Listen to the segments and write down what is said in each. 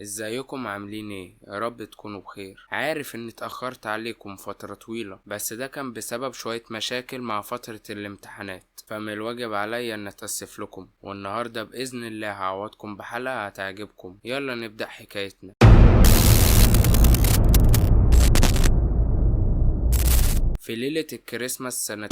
ازيكم عاملين ايه؟ يا رب تكونوا بخير. عارف اني اتأخرت عليكم فترة طويلة، بس ده كان بسبب شوية مشاكل مع فترة الامتحانات، فمن الواجب عليا ان اتأسف لكم، والنهاردة بإذن الله هعوضكم بحلقة هتعجبكم. يلا نبدأ حكايتنا. في ليلة الكريسماس سنة 1945،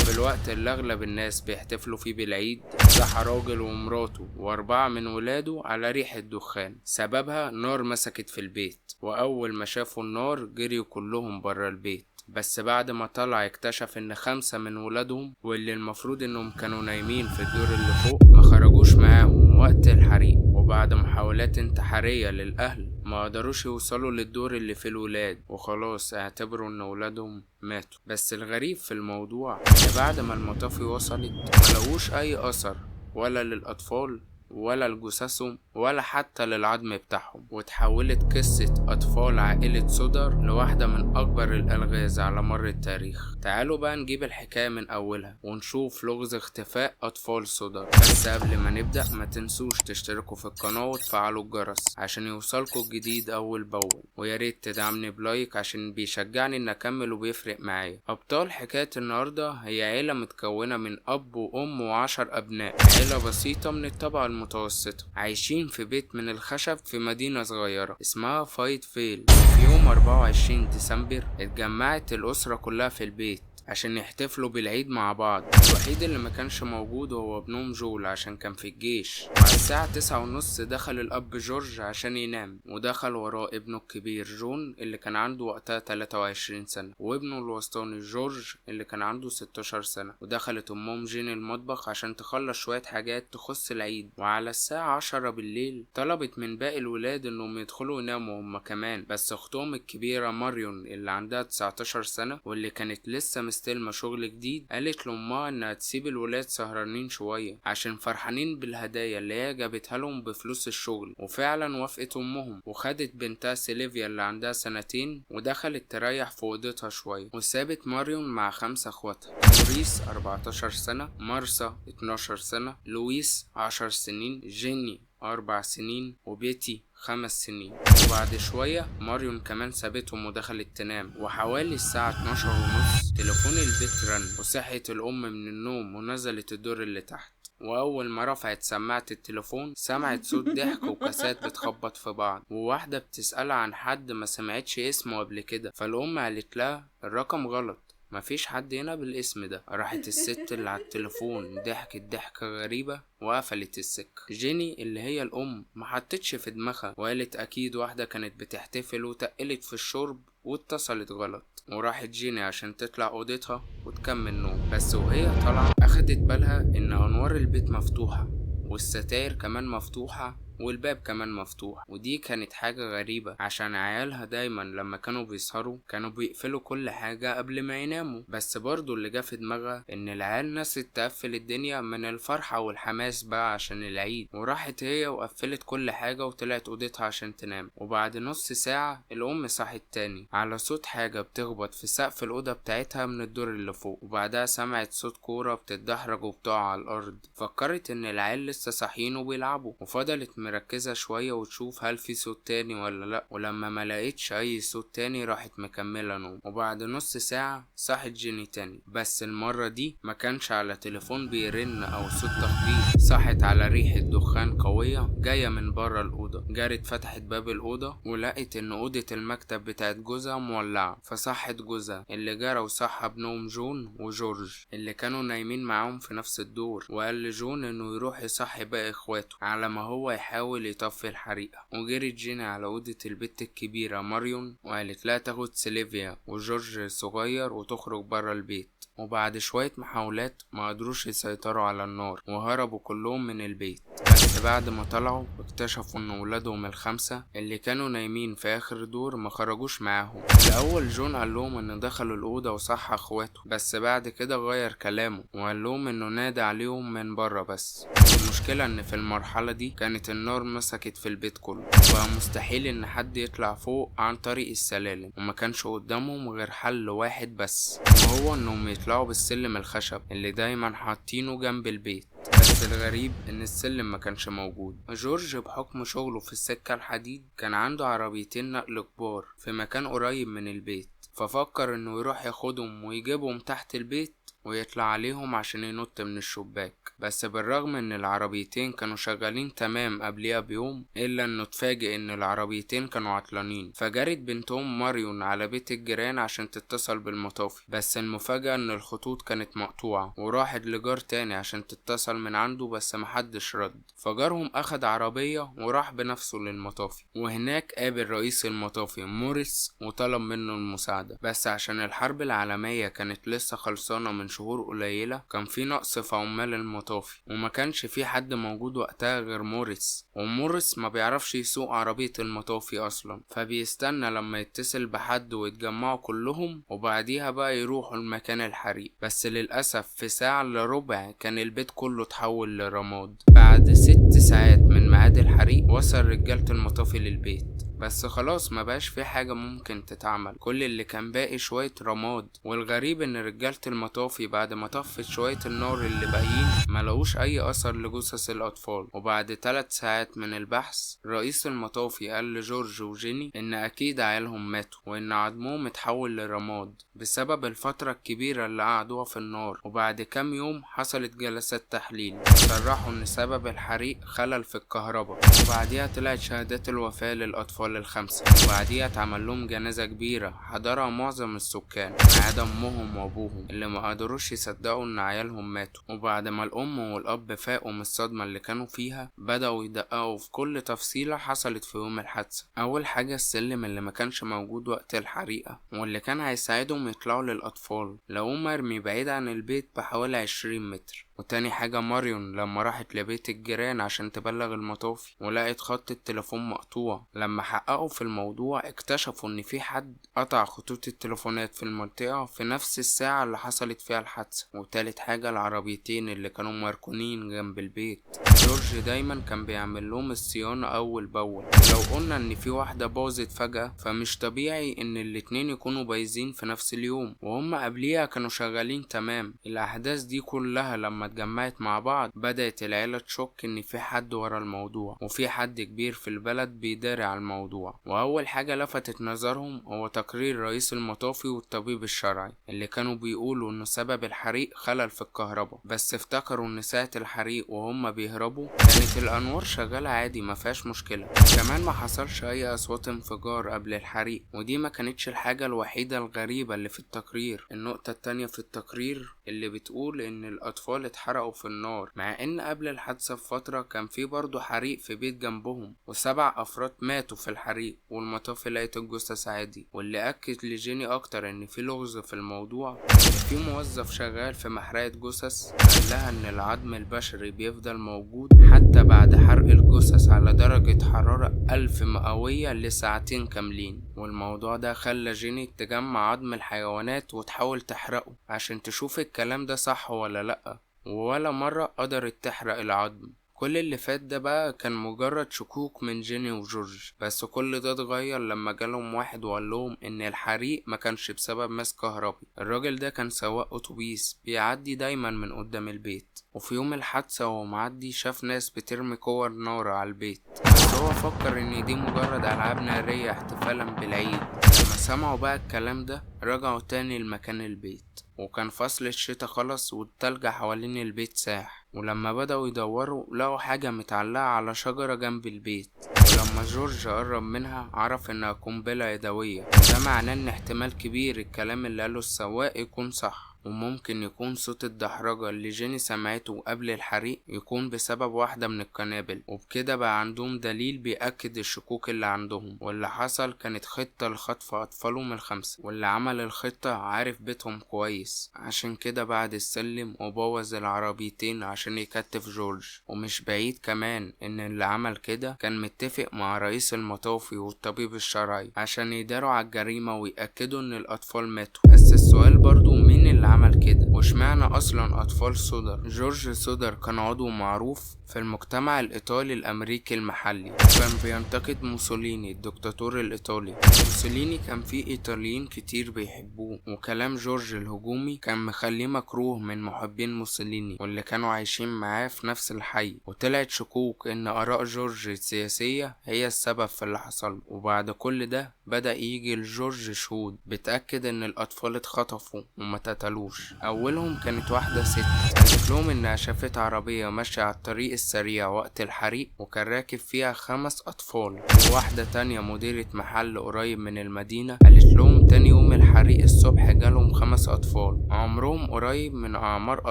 في الوقت اللي أغلب الناس بيحتفلوا فيه بالعيد، صحى راجل ومراته و4 من ولاده على ريحة دخان سببها نار مسكت في البيت، وأول ما شافوا النار جريوا كلهم برا البيت. بس بعد ما طلع اكتشف ان 5 من ولادهم واللي المفروض انهم كانوا نايمين في الدور اللي فوق ما خرجوش معاهم وقت الحريق، وبعد محاولات انتحارية للأهل ما قدروش يوصلوا للدور اللي فيه الولاد، وخلاص اعتبروا ان ولادهم ماتوا. بس الغريب في الموضوع ان بعد ما المطافي وصلت ما لقوش اي اثر ولا للأطفال ولا لجثثهم ولا حتى للعظم بتاعهم، وتحولت قصة أطفال عائلة سودر لواحدة من أكبر الألغاز على مر التاريخ. تعالوا بقى نجيب الحكاية من أولها ونشوف لغز اختفاء أطفال سودر. بس قبل ما نبدأ ما تنسوش تشتركوا في القناة وتفعلوا الجرس عشان يوصلكوا الجديد أول بأول، وياريت تدعمني ب like عشان بيشجعني إن أكمل وبيفرق معايا. أبطال حكاية النهاردة هي عيلة متكونة من أب وأم و10 أبناء، عيلة بسيطة من الطبقة المتوسطة، عايشين في بيت من الخشب في مدينة صغيرة اسمها فايت فيل. في يوم 24 ديسمبر اتجمعت الأسرة كلها في البيت عشان يحتفلوا بالعيد مع بعض. الوحيد اللي ما كانش موجود هو ابنهم جول عشان كان في الجيش. وعلى الساعة 9:30 دخل الأب جورج عشان ينام، ودخل وراه ابنه الكبير جون اللي كان عنده وقتها 23 سنة، وابنه الوسطاني جورج اللي كان عنده 16 سنة. ودخلت أمهم جين المطبخ عشان تخلص شوية حاجات تخص العيد. وعلى الساعة 10 بالليل طلبت من باقي الولاد انهم يدخلوا يناموا هما كمان، بس اختهم الكبيرة ماريون اللي عندها 19 سنة واللي كانت لسه مستلمة شغل جديد قالت لأمها انها تسيب الولاد سهرانين شوية عشان فرحانين بالهدايا اللي هي جابتها لهم بفلوس الشغل. وفعلا وافقت امهم وخدت بنتها سيليفيا اللي عندها 2 سنين ودخلت تريح في اوضتها شوية، وسابت ماريون مع 5 اخواتها: موريس 14 سنة، مارسا 12 سنة، لويس 10 سنين، جيني 4 سنين، وبيتي 5 سنين. وبعد شوية ماريون كمان سابتهم ودخلت تنام. وحوالي الساعة 12:30 تليفون البيت رن، وصحيت الأم من النوم ونزلت الدور اللي تحت. وأول ما رفعت سماعة التليفون سمعت صوت ضحك وكاسات بتخبط في بعض، وواحدة بتسألها عن حد ما سمعتش اسمه قبل كده. فالأم قالت لها الرقم غلط، مفيش حد هنا بالاسم ده. راحت الست اللي على التليفون ضحكت ضحكة غريبة وقفلت السكة. جيني اللي هي الأم ما حطتش في دماغها وقالت أكيد واحدة كانت بتحتفل وتقلت في الشرب واتصلت غلط. وراحت جيني عشان تطلع أوضتها وتكمل نوم، بس وهي طالعة أخدت بالها إن أنوار البيت مفتوحة والستاير كمان مفتوحة والباب كمان مفتوح، ودي كانت حاجة غريبة عشان عيالها دايما لما كانوا بيسهروا كانوا بيقفلوا كل حاجة قبل ما يناموا. بس برضو اللي جه في دماغها ان العيال نست تقفل الدنيا من الفرحة والحماس بقى عشان العيد، وراحت هي وقفلت كل حاجة وطلعت اوضتها عشان تنام. وبعد نص ساعة الام صحت تاني على صوت حاجة بتخبط في سقف الأوضة بتاعتها من الدور اللي فوق، وبعدها سمعت صوت كورة بتتدحرج وبتقع على الأرض. فكرت ان العيال لسه صاحيين وبيلعبوا، وفضلت مركزة شوية وتشوف هل في صوت تاني ولا لأ، ولما ما لقيتش أي صوت تاني راحت مكملة نوم. وبعد نص ساعة صحت جيني تاني، بس المرة دي ما كانش على تليفون بيرن أو صوت تخبيط، صحت على ريحة دخان قوية جاية من برا الأوضة. جرت فتحت باب الأوضة ولقت إن أوضة المكتب بتاعت جوزها مولعة، فصحت جوزها اللي جرى وصحى بنوم جون وجورج اللي كانوا نايمين معاهم في نفس الدور، وقال لجون إنه يروح يصحي باقي إخواته على ما هو يحاول يطفي الحريقة. وجرت جيني على أوضة البت الكبيرة ماريون وقالت لها تاخد سيليفيا وجورج الصغير وتخرج برا البيت. وبعد شوية محاولات ما قدروش يسيطروا على النار وهربوا كلهم من البيت. بس بعد ما طلعوا اكتشفوا ان ولادهم ال5 اللي كانوا نايمين في اخر دور ما خرجوش معاهم. الاول جون قال لهم ان دخلوا الاوضه وصحى اخواته، بس بعد كده غير كلامه وقال لهم انه نادى عليهم من بره بس. المشكلة ان في المرحلة دي كانت النار مسكت في البيت كله، وبقى مستحيل ان حد يطلع فوق عن طريق السلالم، وما كانش قدامهم غير حل واحد بس، وهو انهم يطلعوا يطلعوا بالسلم الخشب اللي دايما حاطينه جنب البيت، بس الغريب ان السلم ما كانش موجود. جورج بحكم شغله في السكة الحديد كان عنده عربيتين نقل كبار في مكان قريب من البيت، ففكر انه يروح ياخدهم ويجيبهم تحت البيت ويطلع عليهم عشان ينط من الشباك. بس بالرغم ان العربيتين كانوا شغالين تمام قبليها بيوم، الا انه اتفاجئ ان العربيتين كانوا عطلانين. فجرت بنتهم ماريون على بيت الجيران عشان تتصل بالمطافي، بس المفاجأة ان الخطوط كانت مقطوعة، وراحت لجار تاني عشان تتصل من عنده بس محدش رد. فجارهم اخد عربية وراح بنفسه للمطافي، وهناك قابل رئيس المطافي موريس وطلب منه المساعدة. بس عشان الحرب العالمية كانت لسه خلصانة من شهور قليلة، كان في نقص في عمال المطافي وما كانش في حد موجود وقتها غير موريس، وموريس ما بيعرفش يسوق عربية المطافي أصلا، فبيستنى لما يتصل بحد ويتجمعوا كلهم وبعديها بقى يروحوا لمكان الحريق. بس للأسف في ساعة إلا ربع كان البيت كله اتحول لرماد. بعد 6 ساعات من ميعاد الحريق وصل رجالة المطافي للبيت، بس خلاص ما بقاش في حاجة ممكن تتعمل، كل اللي كان باقي شوية رماد. والغريب ان رجالة المطافي بعد ما طفت شوية النار اللي باقيين ما لقوش اي اثر لجثث الاطفال. وبعد 3 ساعات من البحث رئيس المطافي قال لجورج وجيني ان اكيد عيالهم ماتوا وان عظمهم اتحول لرماد بسبب الفترة الكبيرة اللي قعدوها في النار. وبعد كام يوم حصلت جلسات تحليل صرحوا ان سبب الحريق خلل في الكهرباء، وبعديها طلعت شهادات الوفاة للاطفال ال5، وبعديها اتعمل لهم جنازة كبيرة حضرها معظم السكان ما عدا امهم وابوهم اللي ما قدروش يصدقوا ان عيالهم ماتوا. وبعد ما الام والاب فاقوا من الصدمة اللي كانوا فيها بدأوا يدققوا في كل تفصيلة حصلت في يوم الحادثة. اول حاجة السلم اللي ما كانش موجود وقت الحريقة واللي كان هيساعدهم يطلعوا للاطفال، لقوه مرمي بعيد عن البيت بحوالي 20 متر. وتاني حاجة ماريون لما راحت لبيت الجيران عشان تبلغ المطافي ولقت خط التليفون مقطوع. لما حققوا في الموضوع اكتشفوا ان في حد قطع خطوط التليفونات في المنطقة في نفس الساعة اللي حصلت فيها الحادثة. وتالت حاجة العربيتين اللي كانوا مركونين جنب البيت، جورج دايما كان بيعمل لهم الصيانة اول باول، ولو قلنا ان في واحدة باظت فجأة فمش طبيعي ان الاتنين يكونوا بايظين في نفس اليوم وهم قبليها كانوا شغالين تمام. الاحداث دي كلها لما اتجمعت مع بعض بدأت العيلة تشك ان في حد ورا الموضوع وفي حد كبير في البلد بيداري على الموضوع. واول حاجة لفتت نظرهم هو تقرير رئيس المطافي والطبيب الشرعي اللي كانوا بيقولوا ان سبب الحريق خلل في الكهرباء، بس افتكروا ان ساعة الحريق وهم بيهربوا كانت الانوار شغالة عادي ما فيهاش مشكلة، كمان ما حصلش اي اصوات انفجار قبل الحريق، ودي ما كانتش الحاجة الوحيدة الغريبة اللي في التقرير. النقطة التانية في التقرير اللي بتقول ان الاطفال اتحرقوا في النار، مع ان قبل الحادثة بفترة كان في برضه حريق في بيت جنبهم و7 افراد ماتوا في الحريق والمطافي لقيت الجثث عادي. واللي اكد لجيني اكتر ان في لغز في الموضوع ان في موظف شغال في محرقة جثث قال لها ان العظم البشري بيفضل موجود حتى بعد حرق الجثث على درجة حرارة 1000 مئوية لساعتين كاملين. والموضوع ده خلى جيني تجمع عظم الحيوانات وتحاول تحرقه عشان تشوف الكلام ده صح ولا لأ، ولا مرة قدرت تحرق العظم. كل اللي فات ده بقى كان مجرد شكوك من جيني وجورج، بس كل ده اتغير لما جالهم واحد وقال لهم ان الحريق ما كانش بسبب ماس كهربي. الراجل ده كان سواق اتوبيس بيعدي دايما من قدام البيت، وفي يوم الحادثة وهو معدي شاف ناس بترمي كور نار على البيت، بس هو فكر ان دي مجرد العاب نارية احتفالا بالعيد. لما سمعوا بقى الكلام ده رجعوا تاني لمكان البيت، وكان فصل الشتا خلص والتلج حوالين البيت ساح. ولما بدأوا يدوروا لقوا حاجة متعلقة على شجرة جنب البيت، ولما جورج قرب منها عرف انها قنبلة يدوية، وده معناه ان احتمال كبير الكلام اللي قاله السواق يكون صح، وممكن يكون صوت الدحرجة اللي جيني سمعته قبل الحريق يكون بسبب واحدة من القنابل. وبكده بقى عندهم دليل بيأكد الشكوك اللي عندهم. واللي حصل كانت خطة لخطف أطفالهم ال5، واللي عمل الخطة عارف بيتهم كويس، عشان كده بعد السلم وبوظ العربيتين عشان يكتف جورج. ومش بعيد كمان ان اللي عمل كده كان متفق مع رئيس المطافي والطبيب الشرعي عشان يداروا على الجريمة ويأكدوا ان الأطفال ماتوا. بس السؤال برضو مين اللي عمل كده؟ واشمعنى اصلا اطفال سودر؟ جورج سودر كان عضو معروف في المجتمع الايطالي الامريكي المحلي، وكان بينتقد موسوليني الدكتاتور الايطالي. موسوليني كان فيه ايطاليين كتير بيحبوه، وكلام جورج الهجومي كان مخليه مكروه من محبين موسوليني واللي كانوا عايشين معاه في نفس الحي. وطلعت شكوك ان اراء جورج السياسية هي السبب في اللي حصل. وبعد كل ده بدأ يجي لجورج شهود بتأكد ان الاطفال اتخطفوا وما تقتلوش. اولهم كانت واحدة ست قالت لهم انها شافت عربية ماشية على الطريق السريع وقت الحريق وكان راكب فيها 5 اطفال. وواحدة تانية مديرة محل قريب من المدينة قالت لهم تاني يوم الحريق الصبح جالهم 5 اطفال عمرهم قريب من اعمار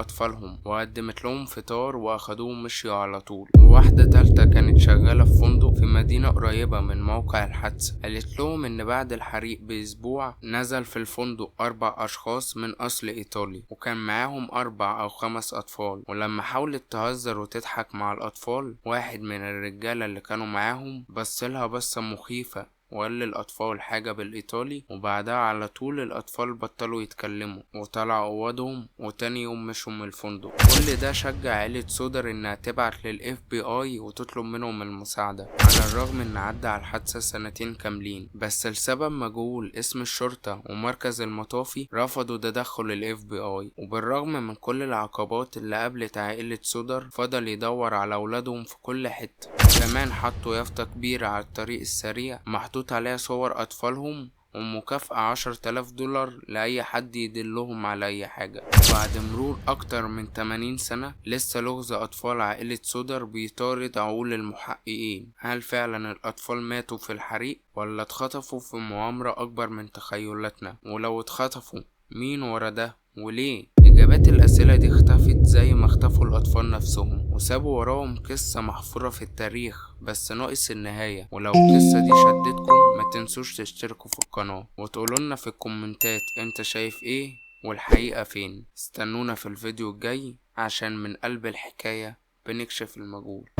اطفالهم، وقدمت لهم فطار واخدوهم مشيوا على طول. وواحدة تالتة كانت شغالة في فندق في مدينة قريبة من موقع الحادثة قالت لهم ان بعد الحريق باسبوع نزل في الفندق 4 اشخاص من اصل ايطالي وكان معاهم 4 او 5 اطفال، ولما حاولت تهزر وتضحك مع الاطفال واحد من الرجالة اللي كانوا معاهم بصلها بصة مخيفة وقال للأطفال حاجة بالإيطالي، وبعدها على طول الأطفال بطلوا يتكلموا وطلعوا أوضهم، وتاني يوم مشوا من الفندق. كل ده شجع عيلة سودر إنها تبعت لل FBI وتطلب منهم المساعدة، على الرغم إن عدى على الحادثة سنتين كاملين، بس لسبب مجهول اسم الشرطة ومركز المطافي رفضوا تدخل ال FBI. وبالرغم من كل العقبات اللي قابلت عائلة سودر فضل يدور على أولادهم في كل حتة. كمان حطوا يافطة كبيرة على الطريق السريع محطوط عليها صور أطفالهم ومكافأة $10,000 لأي حد يدلهم على أي حاجة. بعد مرور أكتر من 80 سنة لسه لغز أطفال عائلة سودر بيطارد عقول المحققين. هل فعلا الأطفال ماتوا في الحريق ولا اتخطفوا في مؤامرة أكبر من تخيلاتنا؟ ولو اتخطفوا مين ورا ده وليه؟ إجابات الأسئلة دي اختفت زي ما اختفوا الأطفال نفسهم وسابوا وراهم قصة محفورة في التاريخ بس ناقص النهاية. ولو القصة دي شدتكم ما تنسوش تشتركوا في القناة وتقولولنا في الكومنتات انت شايف ايه والحقيقة فين. استنونا في الفيديو الجاي عشان من قلب الحكاية بنكشف المجهول.